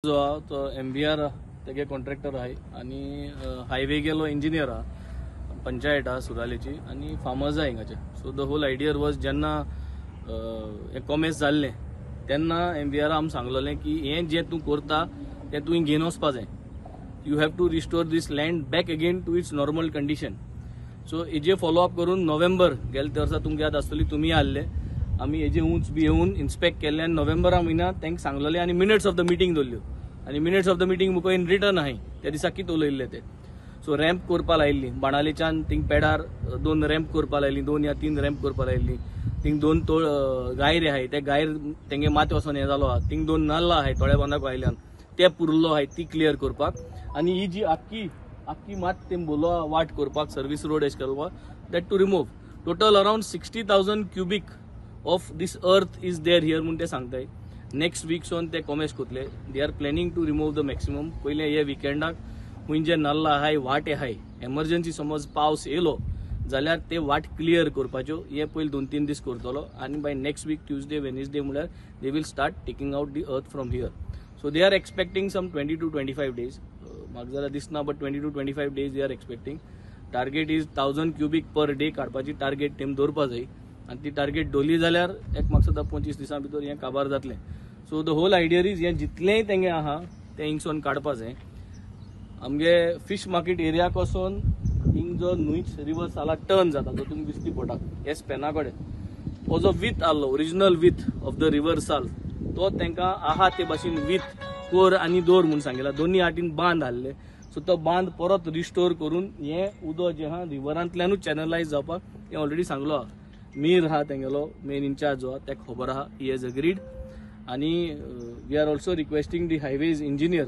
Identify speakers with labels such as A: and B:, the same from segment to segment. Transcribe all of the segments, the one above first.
A: जो आहा तो एमव्हीआर तेगे कॉन्ट्रॅक्टर आहाय आनी हायवे गेलो इंजिनियर आहा, पंचायत आहा सुरालेची आनी फार्मर्स आहा हिंगाचे. So the whole idea was जेन्ना हें कॉमेस जाल्लें तेन्ना एमव्हीआर आम सांगलेलें की हें जें तूं करता तें तुवें घेवन वचपा जाय. You have to restore this land back again to its normal condition. So हेजे फॉलोअप करून नोव्हेंबर गेले वर्सा तुमकां याद आसतली, तुमी आसले, आमी हेजे उंच बी येवन इन्स्पेक्ट केल्ले आनी नोव्हेंबरा म्हयन्यात तांकां सांगलेलें आनी मिनट्स ऑफ the meeting दवरल्यो आनी मिनट्स ऑफ the meeting मुखार इन रिटर्न आहाय त्या दिसा कितें उलयल्लें ते. सो रॅम्प करपा लायिल्ली बाणालेच्यान थिंग पेडार 2 रॅम्प करपा लायली, 2 या 3 रॅम्प करपा लायिल्ली. थिंग 2 तोळ गायरे आहाय, ते गायर तेंगे माथें वचोन हें जालो आहा. थिंग 2 नाल्ल आहाय थोड्या बांदाक आयल्यान ते पुरलो आहाय ती क्लियर करपाक आनी ही जी आख्खी आख्खी मात ते बोलो वाट करपाक सर्वीस रोड एश करपाक that to remove. Total around 60,000 cubic of this earth is there here म्हूण ते सांगताय. नेक्स्ट वीक सोन ते कॉमेस कोतले. They are planning to remove the maximum. पयलें हे विकेंडाक खूंय जे नाल्ल आहाय वाटे आहाय एमर्जन्सी समज पावस येयलो जाल्यार ते वाट क्लियर करपाच्यो हे पयले 2-3 दीस करतलो आनी by next week Tuesday Wednesday म्हणल्यार they will start taking out the earth from here. So they are expecting some 20 to 25 days. म्हाका जाल्यार दिसना but 20 to 25 days they are expecting. Target is 1000 cubic per day काडपाची target तेम दवरपा जाय आनी ती टार्गेट दवरली जाल्यार एक म्हाका दिसता 25 दिसां भितर हें काबार जातलें. So the whole idea is हें जितलेंय तेंगे आहा तें हिंगसोन काडपा जाय. आमगे फिश मार्केट एरिया पासून हिंग जो न्हंयच रिवर साला टर्न जाता जो तुमकां दिसती पोटाक हे स्पेना कडेन हो जो विथ आहलो original width of the river Sal तो तांकां आहा ते भाशेन विथ कोर आनी दोर म्हूण सांगिला. दोन्ही आटीन बांद आहले. सो तो बांद परत रिस्टोर करून हें उदक जें आहा रिवरांतल्यानूच चॅनलायज जावपाक हें ऑलरेडी सांगलो आहा. मीर आहा तेंगेलो मेन इनचार्ज जो आहा तेका खबर आहा, he has agreed. आनी we are also requesting the highways engineer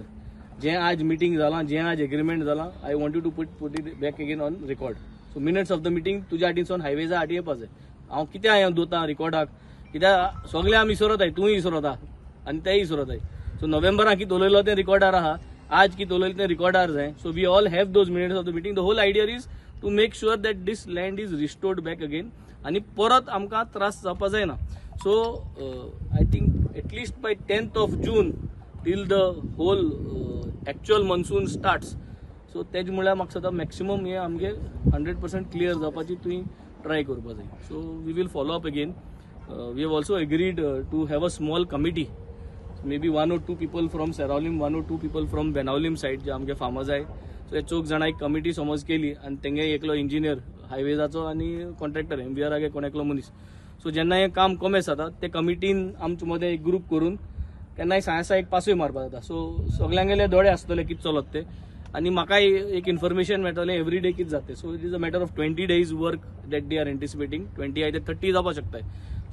A: जें आज मिटींग जालां जें आज एग्रीमेंट जालां I want you to put it back again on record. So minutes of the meeting तुज्या आटीनसून हायवेजा आटी येवपा जाय. हांव कित्याक हांवें दवरता रिकॉर्डाक कित्याक सगळे आमी इसरताय, तूंय इसरता आनी तेय इसरताय. सो नोव्हेंबराक कितें उलयलो तें रिकॉर्डार आहा, आज कितें उलयलें तें रिकॉर्डार जाय. So we all have those minutes of the meeting. The whole idea is to make sure that this land is restored back again आनी परत आमकां त्रास जावपा जायना. So I think at least by 10th of June till the whole actual monsoon starts. So तेज म्हळ्यार म्हाका दिसता मॅक्सिमम हें आमगे 100% क्लियर जावपाची तुवें ट्राय करपा जाय. So we will follow up again. We have also agreed to have a small committee, maybe 1 or 2 people from Seraulim, 1 or 2 people from Benaulim side जे आमगे फार्मर्स आहाय. सो हे चौग जाणां एक कमिटी समज केली आनी तेंगे एकलो इंजिनियर हायवेजाचो आनी कॉन्ट्रॅक्टर एमव्हीआरागे कोण एकलो मनीस. सो जेन्ना हें काम कॉमेस जाता ते कमिटीन आमचे मदें एक ग्रूप करून केन्नाय सांयसा एक पासय मारपा जाता. सो सगल्यांगेले दोळे आसतले कितें चलत ते आनी म्हाकाय एक इन्फॉर्मेशन मेळटलें एवरी डे कितें जाता. So it is a matter of 20 days work that they are anticipating. 20 I ते 30 जावपाक शकताय.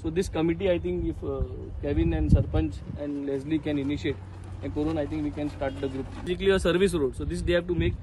A: So this committee I think if Kevin and sarpanch and Leslie can initiate हें करून I think we can start the group. Basically a service road. So this they have to make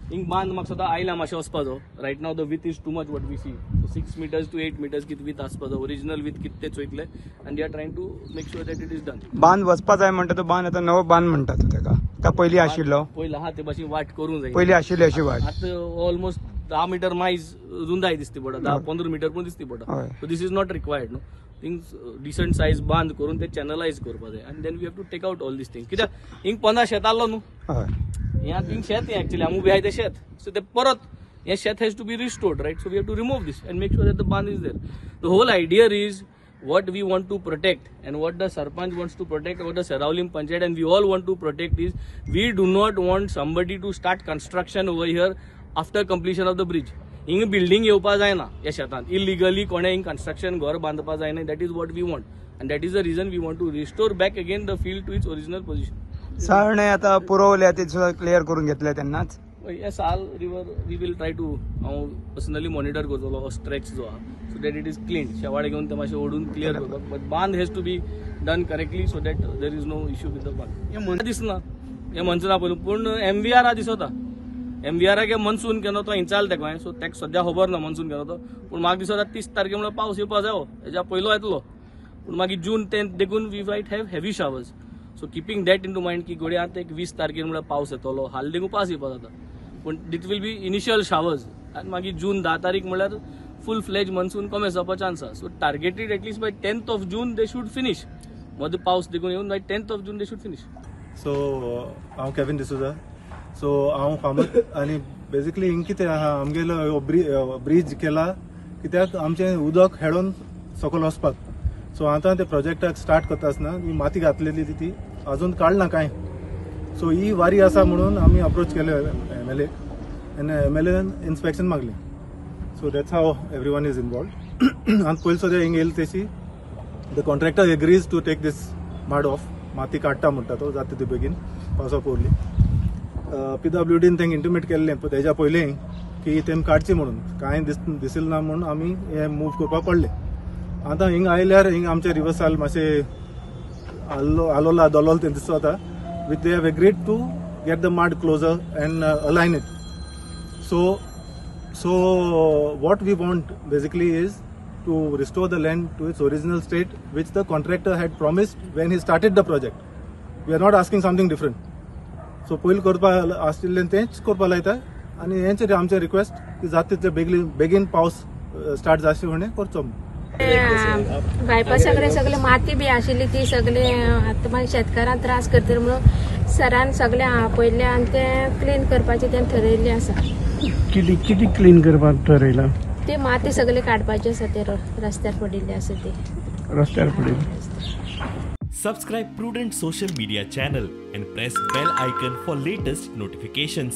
A: हिंग बांद म्हाका सदां आयला मातशें वचपाचो. Right now the width is too much what we see. So 6 meters to 8 meters कितें with आसपाचो original with कितें तें चोयतले आनी they are trying to make sure that it is done.
B: बांद वचपा जाय म्हणटा तो बांद आतां नवो बांद म्हणटा तो तेका का पयलीं आशिल्लो
A: पयलीं आहा ते भाशेन वाट करूंक जाय.
B: पयलीं आशिल्ली अशी वाट
A: आतां ऑलमोस्ट 10 मिटर मायज रुंदाय दिसती पडटा, 10-15 मिटर पूण दिसती पडटा. So this is not required न्हू. थिंग डिसंट सायज बांद करून ते चॅनलायज करपा जाय आनी then we have to take out all these thing. कित्याक हिंग पोंदा शेत आहलो न्हू, हें थिंग शेत हें एक्चुअली आमी उबे आहाय तें शेत. सो ते परत हें शेत has to be restored right. So we have to remove this and make sure that the बांद is there. The whole idea is what we want to protect and what the sarpanch wants to protect, what the Seraulim panchayat and we all want to protect is we do not want somebody to start construction over here after completion of the bridge. Hing building येवपा जायना ह्या शेतांत, illegally कोणें हिंग construction घर बांदपा जायना. That is what we want and that is the reason we want to restore back again the field to its original position.
B: साळणे आतां पुरवल्या ते सुद्दां क्लियर करून घेतले तेन्नाच.
A: हे Sal river we will try to हांव पर्सनली मॉनिटर करतलो हो स्ट्रेच जो आहा so that it is clean. Shewale घेवन ते मातशें ओडून क्लियर करपाक बट बांद has to be done correctly so that there is no issue with the बांद. दिसना हें मनसुना पयलू पूण एमव्हीआर दिसता. एमव्हीआराक मनसून केन्ना तो हिंचाल तेका हांवें. सो तेका सद्या खबर ना मनसून केन्ना तो पूण म्हाका दिसता 30 तारखे म्हणल्यार पावस येवपा जायो हेज्या पयलो येतलो पूण मागीर जून 10 देखून we might have heavy showers. So keeping that into mind की घडये आतां एक 20 तारखेर म्हणल्यार पावस येतलो हाल देखून पावस येवपा जाता पूण it will be initial showers आनी मागीर जून 10 तारीख म्हणल्यार फूल फ्लेज मनसून कॉमेस जावपा चान्स आसा. So targeted at least by 10th of June they should finish. मदीं पावस देखून येवन by 10th of June they should finish.
C: So हांव केविन डिसोजा. सो हांव फार्मर आनी बेजिकली हिंग कितें आहा, आमगेलो ब्रीज केला कित्याक आमचें उदक हेडोन सकयल वचपाक. सो आतां ते प्रोजेक्टाक स्टार्ट करता आसतना ही माती घातलेली ती अजून काडना कांय. सो ही वारी आसा म्हणून आमी अप्रोच केले MLA आनी MLAन इन्स्पेक्शन मागलें. So that's how everyone is involved. आनी पयलीं सुद्दां हिंग येयली तेशी the contractor agrees to take this mud off, माती काडटा म्हणटा तो जाता ती बेगीन पावसा पयलीं. PWDन तेंका इंटिमेट केल्लें तेज्या पयलीं की तेम काडची म्हणून, कांय दिसल ना म्हणून आमी हें मूव करपाक पडलें. आतां हिंग आयल्यार हिंग आमचे रिवर्साल मातशें आलोला दोलोल तें दिसता आतां, with they have agreed to get the mud closer and align it. So what we want basically is to restore the land to its original state, which the contractor had promised when he started the project. We are not asking something different. So पयलीं करपा आशिल्लें तेंच करपा लायता आनी हेंच आमचें request की जाता तितले बेगीन पावस स्टार्ट जावचे फुडें करचो.
D: बायपासा कडेन सगळे माती बी आशिल्ली ती सगळे आतां मागीर शेतकारांक त्रास करतले म्हणून सरान सगळे आपयले आनी ते क्लीन करपाचें तें ठरयल्लें आसा.
E: कितें क्लीन करपाक ठरयलां?
D: ते माती सगळे काडपाचे आसा, ते रस्त्यार पडिल्ले आसा ते
E: रस्त्यार पडिल्ले.
F: Subscribe Prudent social media channel and press bell icon for latest notifications.